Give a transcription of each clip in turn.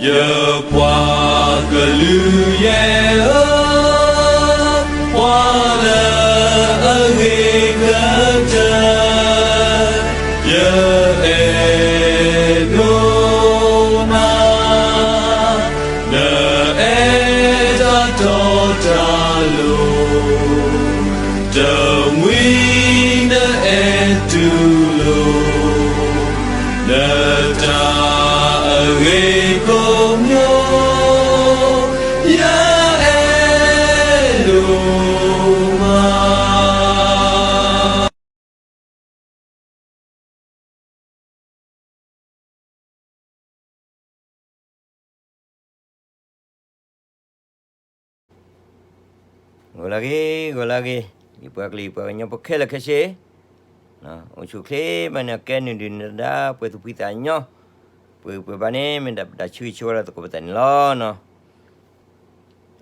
ယပှၤကလုာ်ယဲၢ်ဧၢ, ပှၤလၢအဂ့ၤကတၢၢ် ယအဲၣ်ဒိးနၤ, နအဲၣ်တၢ်တီတၢ်လိၤ, တမှံၤနအဲၣ်တူၢ်လိာ် နတၢ်အဂ့ၤကိးမံၤ ယအဲၣ်ဒိးမး. ဂီၤလၢအဂ့ၤ, ဂီၤလၢအဂ့ၤ, ယပှၤကလုာ်ယပှၤကညီဖိခဲလၢာ်ခဲဆ့, အိၣ်ဆူၣ်အိၣ်ချ့မးန့ၣ် ကဲနုာ်ဒုၣ်နဒါ ပှဲၤသူၣ်ဖှံသးညီ, ပှဲၤပှဲၤဘၣ်န့ၣ် မ့ၢ်ဒၣ်ပတၢ်ဆၢဂ့ၤဆၢဝါလၢသကိးပသးန့ၣ်လီၤ.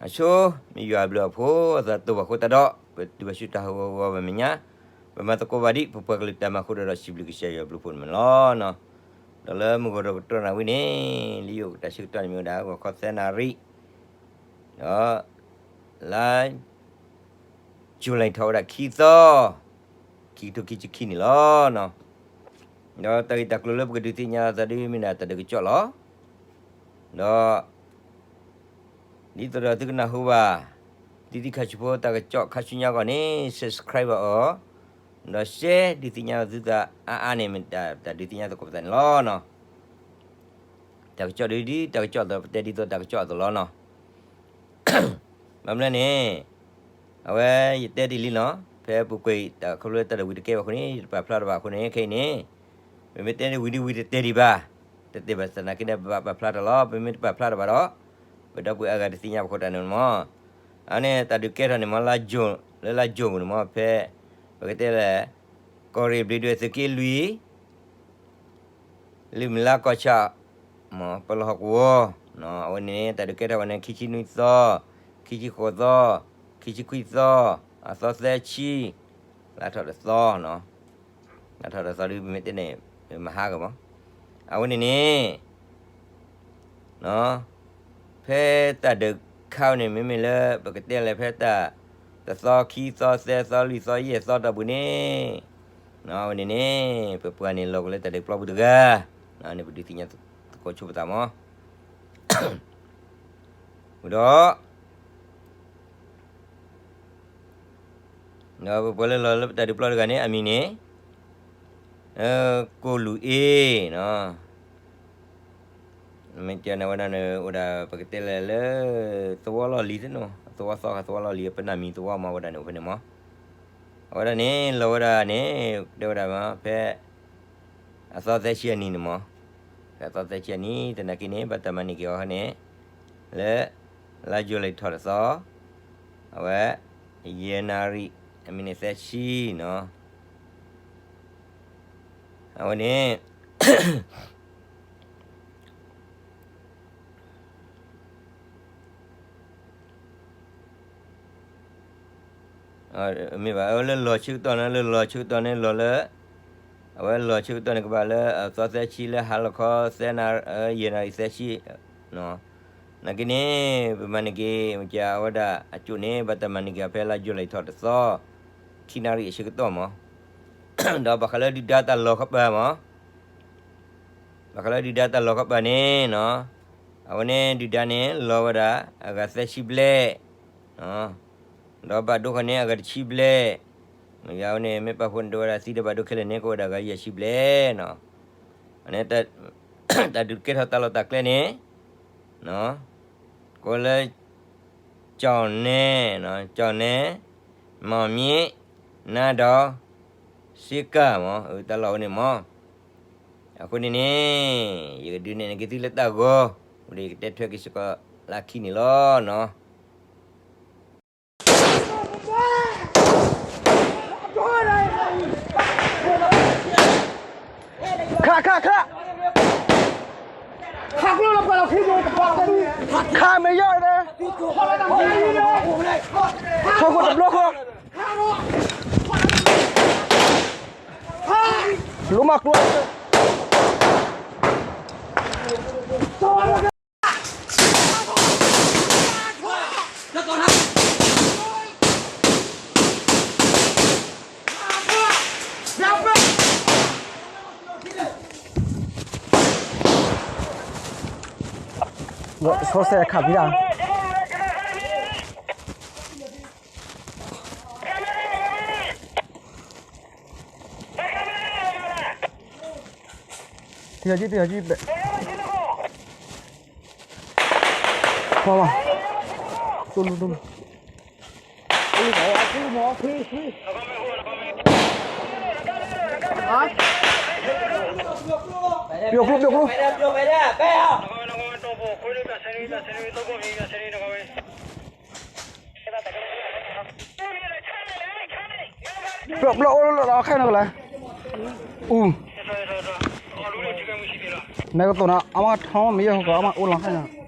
အဆိ မ့ၢ်ယွၤအဘျုးအဖှိၣ် အသးတိၢ်ဘၣ်ဃိသတးဒီး ပတုၤဘၣ်ဆူတၢ်ဟးဂီၤဂီၤဘၣ်မဲာ်ညါ, ပမၤသကိးဘၣ်ဒံးပပှၤကလုာ်တၢ်မၤအဃိဒီး စံးဘျုးကစၢ်ယွၤအဘျုးအဖှိၣ်န့ၣ်လီၤ. ဒီးလၢမုၢ်ဂီၤဒီးကတြီနၣ်ဝံၤန့ၣ် လံာ်ယိၤကတၢ်ဆၢကတီၢ်န့ၣ်မ့ၢ်ဝဲဒၣ် ဂီၤခီသၢနၣ်ရံၣ်, ဒီး လါ ယူၤလံ ထီၣ်ဝဲဒၣ်ခံသီ, ခံကထိခံဆံခံန့ၣ်လီၤ. ဒီးတၢ်ဂ့ၢ်တၢ်ကျိၤလၢပကဒုးသ့ၣ်ညါသးဒ်မ့ၢ်ဒၣ်တၢ်ဒုးကစီၣ်လီၤ. ဒီး ဒ်သိးဒီးသုကနၢ်ဟူဘၣ် သံသံခါဆူဖိတၢ်ကစီၣ်ခါဆူညါအဂီၢ်န့ၣ် subscribe ဘၣ်အီၤ, ဒီး share ဒုးသ့ၣ်ညါသုသးအါအါန့ၣ် မ့ၢ်တၢ်ဒုးသ့ၣ်ညါသကိးပသးန့ၣ်လီၤ. တၢ်ကစီၣ်ဒ် တၢ်ကစီၣ်အသိး ပတဲဒ်သိးတၢ်ကစီၣ်အသိးလီၤနီၤ. ဘၣ်မနုၤလဲၣ်န့ၣ် အဝဲယတဲတ့ၢ်လံနီၤ, ဖဲပူၤကွံာ်တၢ်ခီဖျိတၢ်ဒုးဝံၤတကဲဘၣ်အဃိန့ၣ် ယတပာ်ဖျါတဘၣ်အဃိန့ၣ် ခဲအံၤန့ၣ် ပမ့ၢ်တဲန့ၣ်ဝံၤဒ်ဝံၤတတဲဒံးဘၣ်, တတဲဘၣ်သနာ်က့န့ၣ် ပဘၣ်ပာ်ဖျါတၢ်လီၤ. ပမ့ၢ်တပာ်ဖျါတဘၣ်ဒီး ပဒီပုၢ်ဝဲၢ်အါဂၤတသ့ၣ်ညါဘၣ်အဃိတၢ်န့ၣ်မး. အန့ၣ်တၢ်ဒုးကဲထီၣ်န့ၣ်မး လါယူၤ, လၢလါယူၤပူၤန့ၣ်မး ဖဲ ပကတဲလၢ ကီၢ်ရ့ၣ်ဘျံးဒွဲၣ်သုးက့လွံၢ် လၢမုၢ်လါကီၢ်ဆၣ် မ့ၢ်ပလီၢ်ဟီၣ်ကဝီၤ, အဝဲန့ၣ် တၢ်ဒုးကဲထီၣ်ဝဲန့ၣ် ခံဆံနွံသီ, ခံဆံဃိးသီ, ခံဆံခွံသီ, အသီသၢဆံ, လါထီၣ်တသီ, လါထီၣ်တသီဒ်ပမ့ၢ်တဲန့ၣ် မဟါကမး, အဝဲန့ၣ်န့ၣ် ဖဲတၢ်ဒုးခါဝဲန့ၣ် မ့မ့ၢ်လၢပကတဲလၢဖဲတၢ် တသီခံသီသၢသီလွံၢ်သီယဲၢ်သီတီၢ်ပူၤန့ၣ်, အဝဲန့ၣ်န့ၣ် ပပှၤန့ၣ်လီၤကလၢတၢ်ဒုးပျီပူၤတဂၤ, န့ၣ်ပဒုးသ့ၣ်ညါသကိးဆိပသးမး, ဒီး ဒီးပပှၤလၢလီၤလၢပတၢ်ဒုးပျီတဂၤန့ၣ် အမံၤန့ၣ် ကိၣ်လူၤအ့ မ့ၢ်တဲန့ၣ်ဝဲဒၣ်န့ၣ် အိၣ်ဒၣ်ပကတဲလၢလၢ သဝီလီၢ်လံၤသ့ၣ်နီၤ, သဝီသီခါသဝီလီၢ်လံၤ ပနၢ်မံၤသဝီမးဝဲဒၣ်န့ၣ် အိၣ်ဖဲန့ၣ်မး, အဝဲဒၣ်န့ၣ် လီၤဝဲဒၣ်န့ၣ် တဲဝဲဒၣ်မး ဖဲ အသီသၢဆံအနံၤန့ၣ်မး, ဖဲအသီသၢဆံအနံၤ သနာ်က့န့ၣ် ဘၣ်တၢ်မၤန့ၢ်က့ၤအီၤန့ၣ် လၢ လါယူၤလံထီၣ်တသီ, အဝဲ ယဲၢ်နၣ်ရံၣ် အမံးနံးသၢဆံနီၤ, အဝဲန့ၣ် မ့ၢ်ဘၣ် အဝဲလၢလီၤဆၢကတီၢ်န့ၣ် လၢလီၤဆၢကတီၢ်န့ၣ် လီၤလၢ အဝဲလီၤဆၢကတီၢ်န့ၣ် ကဘၣ်လၢအသီသၢဆံလၢဟါလီၤခီ သၢနၣ်ရံၣ် ယဲၢ်နၣ်ရံၣ်သၢဆံ, နာ်က့န့ၣ် ပမၤန့ၢ်က့ၤ မ့ၢ်ကဝဲဒၣ်အကၠိၣ်န့ၣ် ဘၣ်တၢ်မၤန့ၢ်က့ၤအီၤဖဲလါယူၤလံထီၣ်တသီ, ခံနၣ်ရံၣ်အဆၢကတီၢ်မး, ဒီးဘၣ်ဃးလၢဒုၣ်ဒါတၢ်လီၤခီပၤမး ဘၣ်ဃးလၢဒုၣ်ဒါတၢ်လီၤခီပၤန့ၣ်နီၤ, အဝဲန့ၣ်ဒုၣ်ဒါန့ၣ် လီၤဝဲဒၣ် အဂၤသၢဆံဘျဲၣ်, ဒီးဘၣ်ဒိဃီန့ၣ် အဂၤတဆံဘျဲၣ်, မ့ၢ်ယၤဝဲန့ၣ် မ့ၢ်ပာ်ဖှိၣ်န့ၣ် တဲဝဲဒၣ်သံဒီးဘၣ်ဒိခဲလၢာ်န့ၣ် ကအိၣ်ဝဲဒၣ်အဂၤယဲၢ်ဆံဘျဲၣ်နီၤ, အန့ၣ် တၢ်ဒုးကဲထီၣ်တၢ်လီၢ်တၢ်ကျဲန့ၣ် ကိးလၢ ကၠီၣ်နဲ, ကၠီၣ်နဲ, မီၢ်မံ, နါဒီး, စ့ကၢ်မး တၢ်လီၢ်ဝဲန့ၣ်မး, အဃိန့ၣ်န့ၣ် ယကဒုးနဲၣ်န့ၢ်က့ၤသုလၢတၢ်ဂီၤ, ဝံၤဒီးယကတဲထွဲက့ၤစ့ၢ်ကီးလၢခံန့ၣ်လီၤနီၤ. ခး ခး ခး ခးမ့ၢ်ယီၢ်ဒီး ထီၣ်ခိၣ်တဘျီဃီ လူမၤကျိၤ တၢ် ဆီစဲခးပံဒၣ် တယီၤကံ တယီၤကံ ဝါဝါ တိၢ်လူတိၢ်လူ ပျိကျိ ပျိကျိ ပျိ ပျိ အိၣ်လၢလီၤခဲန့ၣ်ကလဲၣ် အူ နဲကတိၤနၤ အမ့ၢ်ထီမ့ၢ်ယဲၢ်ဟီၣ်ကီး အမ့ၢ်အိၣ်လီၤခဲန့ၣ်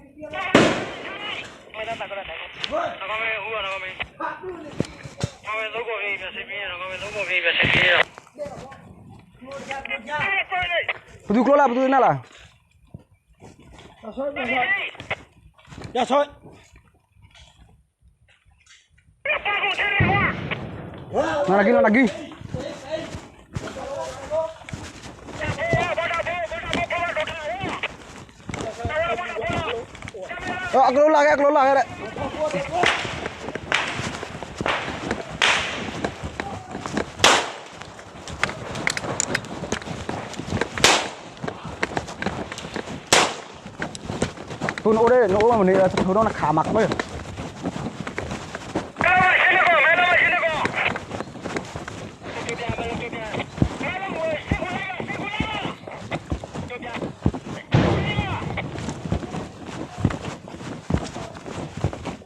ပသူကျိလၢ ပသူနၢ်လၢ နနၤကံ နနၤကံ အကျိလၢ်ဂဲ အကျိလၢ်ဂဲ ပနအိၣ်ဒၣ် နအိၣ်မန့ၣ် တထိးဒီးနခးမးကပၢၢ်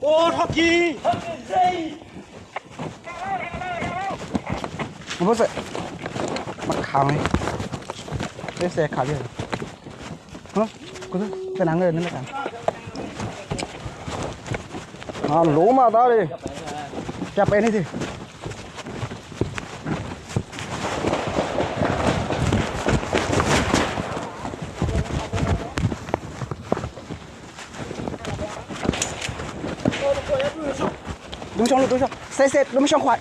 အိၣ်ထီၣ်ကံ ဘိစဲး မခးမ့ၢ် ဘိစဲးခးဘၣ် ကနၣ်ငၢၢ်န့ၣ် လိမၤသးလံ ကပဲန့ၣ်သ့ ဒိၣ်မဆၣ် ဒိၣ်မဆၣ် စဲးစဲး ဒိၣ်မဆၣ်ခွါ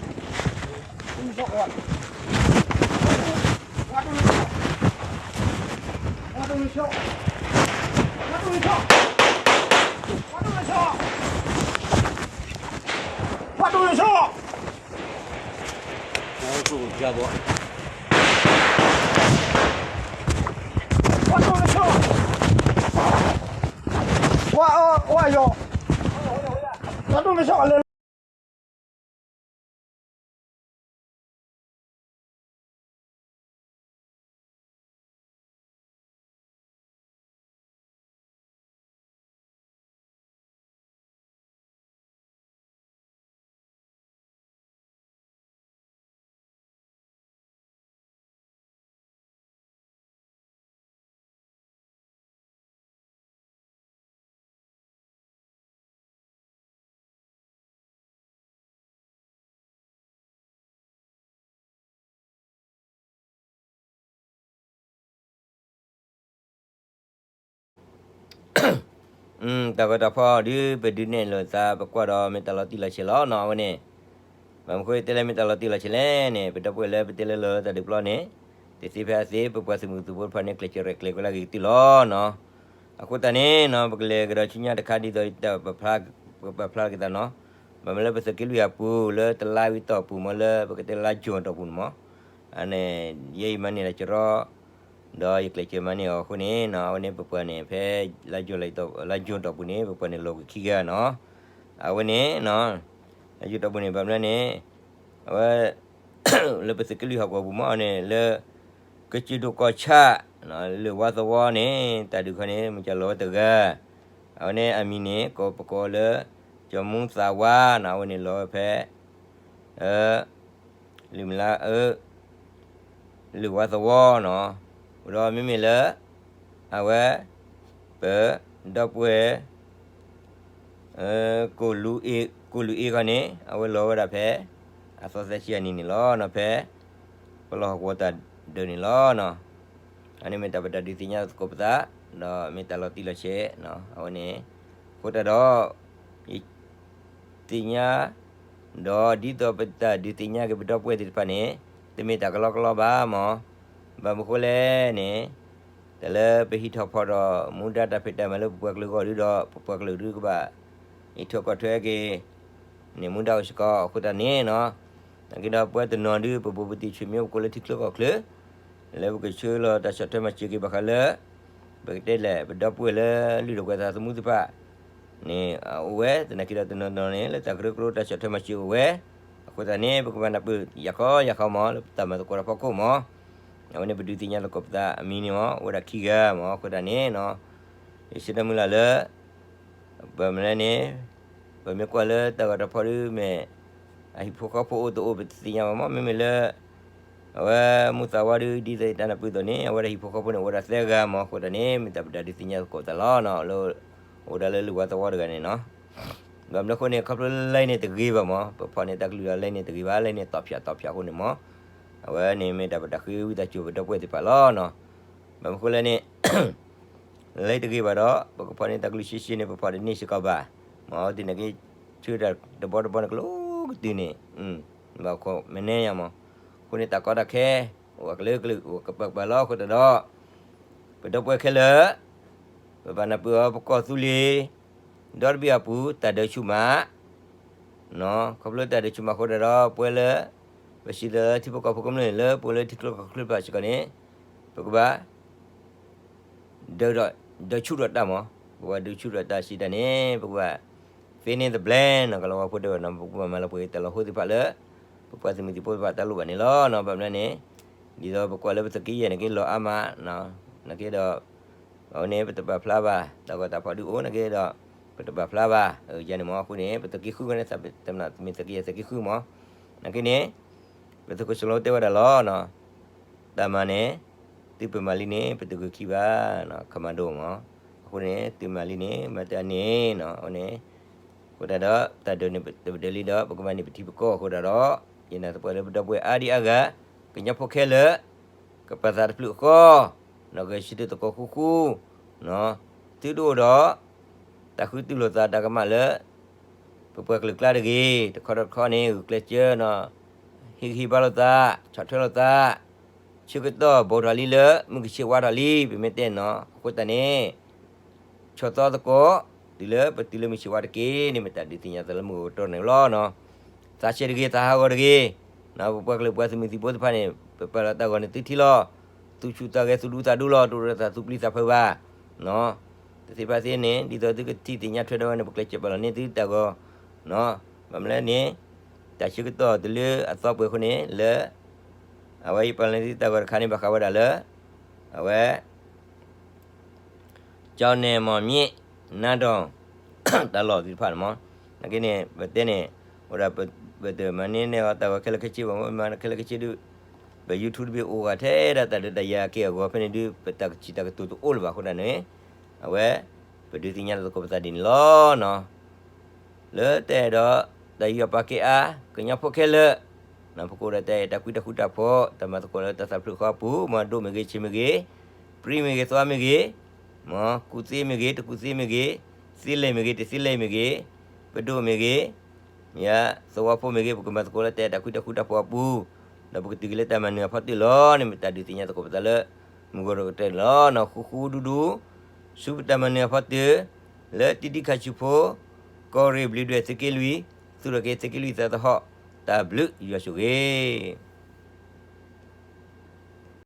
ဝါယီၤ တၢ်ဒိၣ်မဆၣ်လၢ တၢ်ဂီၤတၢ်ဖီဒုး ပဒုးနဲၣ်လိာ်သး ပကွၢ်ဒီးမ့ၢ်တၢ်လီၤတံၢ်လီၤဆဲးလီၤနီၤ အဝဲန့ၣ် ဘၣ်မနုၤဃိတဲလၢမ့ၢ်တၢ်လီၤတံၢ်လီၤဆဲးလဲၣ်န့ၣ် ပဒီပုၢ်ဝဲၢ်လၢပတဲလၢလီၤတၢ်ဒုးပျီန့ၣ် တသ့ဖဲအသ့ ပပှၤသုးမုၢ်သံၣ်ဘိတဖၣ်န့ၣ် ကျဲးစၢးရဲၣ်ကျဲၤကွံာ်လၢအဂ့ၤကတၢၢ်လီၤနီၤ အဃိသတးန့ၣ်နီၤ ပကလဲၤကဒီးဆူညါတခါဒ်သိး ပာ်ဖျါက့ၤသးနီၤ ဘၣ်မနုၤလၢပသုးက့လွံၢ်အပူၤ လၢတလါဝံၤတီၢ်ပူၤမ့ၢ်လၢပကတဲလါယူၤတီၢ်ပူၤန့ၣ်မ့ၢ် အန့ၣ် ယဲယမၤန့ၢ်လၢကရီ ဒီးယကျဲးစၢးမၤန့ၢ်အီၤအဃိန့ၣ်နီၤ အဝဲန့ၣ်ပပှၤန့ၣ် ဖဲလါယူၤ လါယူၤတီၢ်ပူၤန့ၣ် ပပှၤန့ၣ်လီၤကွံာ်ခံဂၤနီၤ အဝဲန့ၣ်နီၤ လါယူၤတီၢ်ပူၤန့ၣ် ဘၣ်မနုၤန့ၣ် အဝဲ လၢပသုးက့လွံၢ်ဟီၣ်ကဝီၤပူၤမ့ၢ်အန့ၣ် လၢ ကစၢၢ်ဒိၣ်ကီၢ်ဆၣ် လၢဝါသဝီန့ၣ် တၢ်ဒုးခီန့ၣ် မုၢ်ကၢ်လီၤဝဲတဂၤ အဝဲန့ၣ်အမံၤန့ၣ် ကိးပကိးလၢ ကၠီၤမူသးဝါနီၤ အဝဲန့ၣ်လီၤဝဲဖဲ လၢမုၢ်လါအၢ လၢဝါသဝီနီၤ ဒီးမ့မ့ၢ်လၢ အဝဲ ပ ဒီပုၢ်ဝဲၢ် ကိၣ်လူၤအ့ခီန့ၣ် အဝဲလီၤဝဲဒၣ်ဖဲ အသီသၢဆံအနံၤန့ၣ်လီၤနီၤ ဖဲ ပလီၢ်ဟီၣ်ကဝီၤတၢ်ဒုးန့ၣ်လီၤနီၤ အန့ၣ်မ့ၢ်တၢ်ပတၢ်ဒုးသ့ၣ်ညါသကိးပသး ဒီးမ့ၢ်တၢ်လီၤတံၢ်လီၤဆဲး အဝဲန့ၣ် အဃိသတးဒီး ယ သ့ၣ်ညါ ဒီးဒ်သိးပတၢ်ဒုးသ့ၣ်ညါက့ၤပဒီပုၢ်ဝဲၢ်သ့ၣ်တဖၣ်န့ၣ် တမ့ၢ်တၢ်ကလီကလီဘၣ်မ့ၢ် ဘၣ်မနုၤဃိလဲၣ်န့ၣ် တၢ်လၢပဟံးထီၣ်ဖီၣ်ဒီး မူဒါတၢ်ဖံးတၢ်မၤလၢပပှၤကလုာ်အဂီၢ်ဒီး ပပှၤကလုာ်ဒုးကဘၣ် အံးထွဲကွၢ်ထွဲက့ၤ န့ၣ်မူဒါအိၣ်စ့ၢ်ကီးအဃိသတးန့ၣ်နီၤ, နာ်က့ဒီးပဝဲတနီၤဒုး ပဘူးပတံၢ်ဆူၣ်မ့ၢ်ပကိးလၢထံချၢကီၢ်ချၢ လၢပကဆှၢလီၤတၢ်ဆီၣ်ထွဲမၤစၢၤက့ၤဘၣ်ဃးလၢ ပကတဲလဲၣ် ပဒီပုၢ်ဝဲၢ်လၢလုၢ်ဒိၣ်ပှ့ၤသးသမူသ့ၣ်တဖၣ် န့ၣ် အိၣ်ဝဲ သနာ်က့ဒီးတနီၤနီၤန့ၣ် လၢတၢ်ကရၢကရိတၢ်ဆီၣ်ထွဲမၤစၢၤအိၣ်ဝဲ, အဃိသတးန့ၣ် ပကဘၣ်နၢ်ပၢၢ်ယၤခီယၤခီမး လၢပတၢ်မၤသကိးတၢ်ဖီခိၣ်မး, အဝဲန့ၣ်ပဒုးသ့ၣ်ညါသကိးပသးအမံၤန့ၣ်မး အိၣ်ဝဲဒၣ်ခံဂၤမး အဃိသတးန့ၣ် ယဆၢမုၢ်လၢ်လၢ ဘၣ်မနုၤလဲၣ်န့ၣ် ပမ့ၢ်ကွၢ်လၢတၢ်ဂီၤတၢ်ဖီၣ်ဒုးမ့ၢ် အဟံၣ်ဖိဃီဖိအိၣ်တအိၣ် ပတသ့ၣ်ညါဘၣ်မး မ့မ့ၢ်လၢ အဝဲမူသးဝါဒုး ဒ်သိးယတၢ်နၢ်ပၢၢ်အသိးန့ၣ် အဝဲဒၣ်ဟံၣ်ဖိဃီဖိန့ၣ် အိၣ်ဝဲဒၣ်သၢဂၤမး အဃိသတးန့ၣ် မ့ၢ်တၢ်ပဒုးသ့ၣ်ညါသကိးပသးလီၤနီၤ လၢ အိၣ်ဝဲဒၣ်လၢလုၢ်ဝါသဝီတဂၤန့ၣ်နီၤ, ဘၣ်မနုၤအဃိန့ၣ် ခီဖျိလၢလံာ်န့ၣ်တဂ့ၤဘၣ်မး ပဖီၣ်န့ၢ်တၢ်ကလုၢ်ဒီးလံာ်န့ၣ်တဂ့ၤဘၣ် လံာ်န့ၣ်တီၣ်ဖျးတီၣ်ဖျးအဃိန့ၣ်မး, အဝဲန့ၣ်မ့ၢ်တၢ်ပတၢ်ဃ့ဝံသးစူၤပဒီပုၢ်ဝဲၢ်သ့ၣ်တဖၣ်လီၤနီၤ, ဘၣ်မနုၤအဃိလဲၣ်န့ၣ် လံာ်တဂ့ၤဘၣ်ဒီး ပကဖီၣ်န့ၢ်တၢ်ကလုၢ်ရှဲရှဲန့ၣ် ပဖီၣ်တန့ၢ်စ့ၢ်ကီးဘၣ်, မ့ၢ်အဝဲသ့ၣ်နာ်က့ ဆၢတၢ်တဘီတဘီန့ၣ်ကလိကတုာ်န့ၣ်, ဘၣ်ခိၣ်မဲာ်နဲၣ်ညါမး, အဃိန့ၣ်တၢ်ကီတၢ်ခဲ အိၣ်အကလုာ်ကလုာ် အိၣ်ကပၤကပၤလီၤ အဃိသတးဒီး ပဒီပုၢ်ဝဲၢ်ခဲလၢာ် ပဘၣ်နၢ်ပၢၢ်အီၤ ပကီၢ်သူလ့ၤ ဒီတဘ့ၣ်အပူၤ တၢ်ဒုးဆူၣ်မး ခီဖျိတၢ်ဒုးဆူၣ်မးအဃိသတးဒီး ပဝဲလၢ ပစံးလၢထံဖိကီၢ်ဖိကမျၢၢ်န့ၣ် လၢပအိၣ်လၢထံချၢကီၢ်ချၢတဖၣ်စ့ၢ်ကီးန့ၣ် ပကဘၣ် ဒုးဆူၣ်ထီၣ်တၢ်မး, ပကဘၣ်ဒုးဆူၣ်ထီၣ်တၢ်စံးတၢ်န့ၣ် ပကဘၣ် fill in the blank နီၤ ကလီၤဝါဖိတဲဝဲနီၤ ပကဘၣ်မၤလီၤပှီၢ်တၢ်လီၤဟိသ့ၣ်တဖၣ်လၢ ပပှၤသုးမုၢ်သံၣ်ဘိသ့ၣ်တဖၣ်တၢ်လိၣ်ဘၣ်န့ၣ်လီၤနီၤ ဘၣ်မနုၤလဲၣ်န့ၣ် ဒ်သိးပကွၢ်လၢပသုးက့ယဲၢ်န့ၣ်က့လီၤအါမး နာ်က့ဒီး အဝဲန့ၣ် ပတပာ်ဖျါဘၣ် တၢ်ဂီၤတၢ်ဖီၣ်ဒုးအိၣ်နာ်က့ဒီး ပတပာ်ဖျါဘၣ် ယၤန့ၣ်မး အဃိန့ၣ် ပသုးက့ဃုန့ၣ် တမ့ၢ်သုးက့ယဲၢ်သုးက့ဃုမး နာ်က့န့ၣ် ပသုးခိၣ်စလီတဲဝဲဒၣ်လီၤ တၢ်မၤန့ၣ် သုပမၤလံန့ၣ် ပတဂုာ်ခံဘၣ် ခမၤဒိၣ်မး အဃိန့ၣ် သုမၤလံန့ၣ် မၤတၢ်န့ၣ် အဃိန့ၣ် အဃိသတးဒီး တၢ်ဒုးန့ၣ် တပဒုးလံဒီး ပကမၤန့ၢ်ပထံပကီၢ်အဃိသတးဒီး ယနာ်သပှၢ်လၢပဒီပုၢ်ဝဲၢ်အါဒံအါဂၤ ကညီဖိခဲလၢာ် ကပာ်သးတဖျၢၣ်ဃီ နီၢ်ဂဲၤဆၢထၢၣ်သကိးဃူဃူ သုတအိၣ်ဒီး တၢ်ဃုတူၢ်လိာ်သးတၢ်ကမၣ်လၢ ပပှၤကလုာ်ကျါတဂ့ၤ တခီဒီးတခီန့ၣ် ဂုာ်ကျဲးစၢးနီၤ ဟ့ၣ်ဂံၢ်ဟ့ၣ်ဘါလိာ်သး ဆီၣ်ထွဲလိာ်သး ဆၢကတီၢ်ဘီထီၣ်လံလၢ မုၢ်ကဆ့ၣ်ဝါထီၣ်လံ ပမ့ၢ်တဲနီၤ အဃိသတးန့ၣ် ဆီၣ်သီသကိး တုၤလၢပတုၤလၢမုၢ်ဆ့ၣ်ဝါတက့ၢ်န့ၣ် မ့ၢ်တၢ်ဒုးသ့ၣ်ညါသးလၢမုၢ်ဂီၤကတီၢ်န့ၣ်လီၤနီၤ သးဆံးတဂ့ၤ သးဟးဂီၤတဂ့ၤ ပပှၤကလုာ်ပှၤသုးမုၢ်သံၣ်ဘိသ့ၣ်တဖၣ်န့ၣ် ပပာ်လီၤတၢ်ဂီၤန့ၣ်သုထံလီၤ သူၣ်ဆူၣ်သးဂဲၤသူၣ်ဒူသးဒူလီၤ တအိၣ်ဒီးတၢ်သူၣ်ပျံၤသးဖုးဘၣ် တသ့ၣ်တဖၣ်သ့ၣ်န့ၣ် ဒ်သိးသုကထံၣ်သ့ၣ်ညါထွဲဒီးဝဲန့ၣ် ပကျဲးစၢးပာ်လီၤန့ၢ်သုတၢ်ဂီၤ ဘၣ်မနုၤလဲၣ်န့ၣ် တၢ်ဆၢကတီၢ်တုၤလၢအသီပှဲၤအဃိန့ၣ် လၢ အဝဲယပာ်လီၤန့ၢ်သုတၢ်ဂီၤတခါန့ၣ် ဘၣ်ဃးဝဲဒၣ်လၢ အဝဲ ကၠီန့ၣ်မီၢ်မံၤ နါဒီး တၢ်လီၢ်သ့ၣ်တဖၣ်န့ၣ်မး နာ်က့န့ၣ် ပတဲန့ၣ် အိၣ်ဒၣ်ပတမၤန့ၢ်န့ၢ်အီၤတၢ်ဂီၤခဲလၢာ်ခဲဆ့ ပမၤခဲလၢာ်ခဲဆ့ဒုး ပ YouTube တဘ့ၣ်အိၣ်ဂၤထဲဒၣ်တၢ်ဒုးတၢ်ယၤက့ၤအဂီၢ်ဖဲန့ၣ်ဒုး ပတၢ်ကစံးတၢ်ကတိၤတအိၣ်လၢၤဘၣ်အဃိဒၣ်န့ၣ် အဝဲ ပဒုးသ့ၣ်ညါလီၤသကိးပသးဒ်န့ၣ်လီၤနီၤ လၢတၢ်အဲၣ်ဒီး တၢ်ယူးယီၣ်ပာ်ကဲအါ ကညီဖိခဲလၢာ် ပကအိၣ်ဒီးတၢ်အဲၣ်တၢ်ကွံတၢ်ဃူတၢ်ဖိး တၢ်မၤသကိးလၢတၢ်သးဖျၢၣ်ဃီအပူၤ မ့ၢ်ဒိၣ်မ့ၢ်ဂ့ၤဆံးမ့ၢ်ဂ့ၤ ပြံမ့ၢ်ဂ့ၤသွါမ့ၢ်ဂ့ၤ မ်ကူၣ်သ့မ့ၢ်ဂ့ၤ တကူၣ်သ့မ့ၢ်ဂ့ၤ သ့လဲၣ်မ့ၢ်ဂ့ၤ တသ့လဲၣ်မ့ၢ်ဂ့ၤ ပဒိၣ်မ့ၢ်ဂ့ၤ ယသဝီဖိမ့ၢ်ဂ့ၤ ပကမၤသကိးလၢတၢ်အဲၣ်တၢ်ကွံတၢ်ဃူတၢ်ဖိးအပူၤ ဒီးပကတုၤက့ၤလၢတၢ်မၤနၢၤအဖီတၢၣ်လီၤန့ၣ် မ့ၢ်တၢ်ဒုးသ့ၣ်ညါသကိးပသးလၢ မုၢ်ဂီၤတကတၢၢ်န့ၣ်လီၤနီၤ ဃူဃူဒူဒူ ဆူပတၢ်မၤနၢၤအဖီတၢၣ် လၢတံဒံခါဆူဖိ ကီၢ်ရ့ၣ်ဘျုးဒွဲၣ်သုးက့လွံၢ် သူၣ်ထီၣ်က့ၤသုးက့လွံၢ်သးသဟီၣ် တၢ်ဘျုးယွၤဆိၣ်ဂ့ၤ